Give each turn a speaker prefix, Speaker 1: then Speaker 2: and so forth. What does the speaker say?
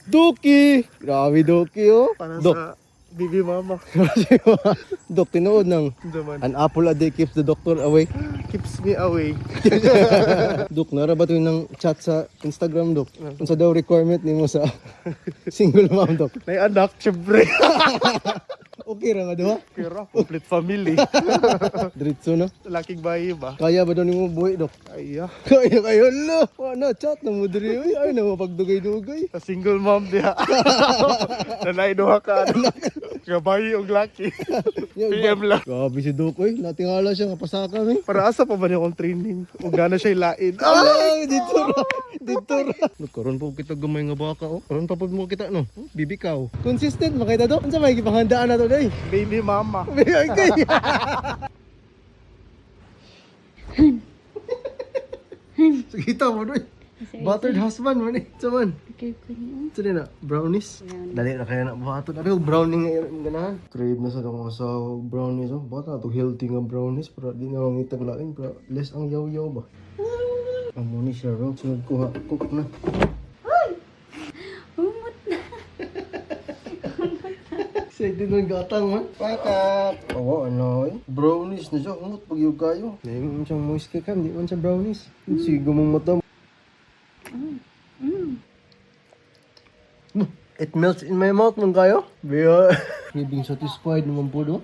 Speaker 1: Duki! Grabe, Duki, oh.
Speaker 2: Para
Speaker 1: Dok.
Speaker 2: sa baby mama.
Speaker 1: Dok, tinuod ng
Speaker 2: Naman.
Speaker 1: "An apple a day keeps the doctor away."
Speaker 2: Keeps me away.
Speaker 1: Dok, nara ba ito ng chat sa Instagram, Dok? Unsa daw requirement nimo sa single mom, Dok?
Speaker 2: May anak, syempre.
Speaker 1: Okay ra nga, di ba?
Speaker 2: Pero complete family.
Speaker 1: Diretso na.
Speaker 2: Laking bayi ba?
Speaker 1: Kaya ba daw nimo buhi, Dok?
Speaker 2: Ay, ah.
Speaker 1: Kaya kayo, lo. Wala, chat na mo diri. Uy, ay na mo pagdugay-dugay.
Speaker 2: Sa single mom diha. Nanay duha ka anak. Gabayi og laki. PM lang.
Speaker 1: Grabe si Dok, uy. Natingala siya nga pasaka, eh.
Speaker 2: Para asa pa ba niya akong training? Ug gana siya lain.
Speaker 1: Ay, dito ra. Dito ra. Nagkaroon po kita gamay nga baka, oh. Karon pa po mo kita, no? Oh, bibikaw. Consistent makita, Dok. Unsa may gipanghandaan na to, day?
Speaker 2: Baby mama.
Speaker 1: Okay. Sige mo, doy. Buttered husband man eh. Sa man.
Speaker 3: Crave ko niyo.
Speaker 1: Ito na, brownies.
Speaker 3: Brownies.
Speaker 1: Dali na kaya na buhaton. Abi og brownie nga imong ganahan. Crave na sa akong asawa og brownies, oh. Bata to healthy nga brownies pero di na mangitag lain pero less ang yaw-yaw ba. Amo ni siya ro. Sunod kuha cook na.
Speaker 3: Humot na.
Speaker 1: Excited man gatang man. Pakat. Oo, ano eh. Brownies na siya. Umot pag yung kayo. Ngayon mo siyang moist cake, hindi man siya brownies. Sigo mong mata. It melts in my mouth man kayo. Biya. Being satisfied naman po, do.